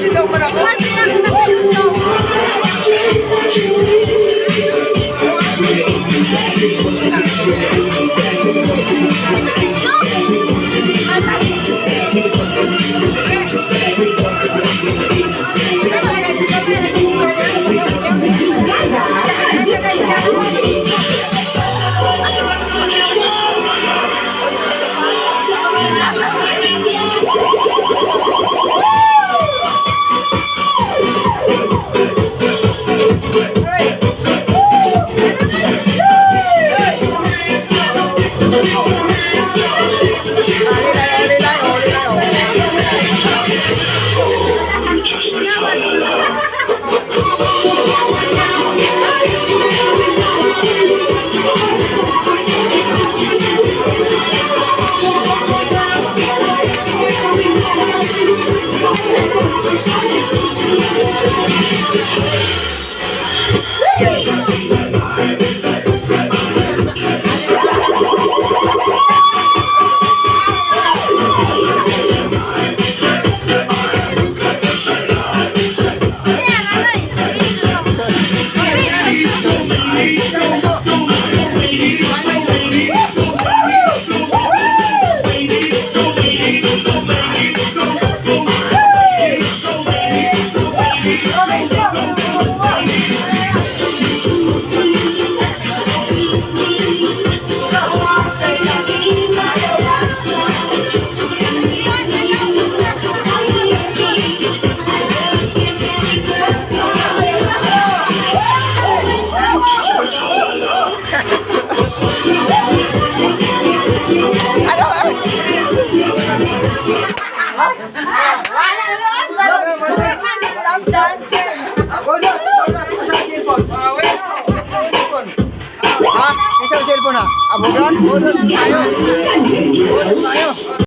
Bitaw man ako. Ali lang, ali lang, ali lang. Ano? Stop dancing. Bodot! Bodot! Sa cellphone! Cellphone! Ha? Isa ang cellphone ha? Ah, bodot? Bodot tayo! Bodot tayo!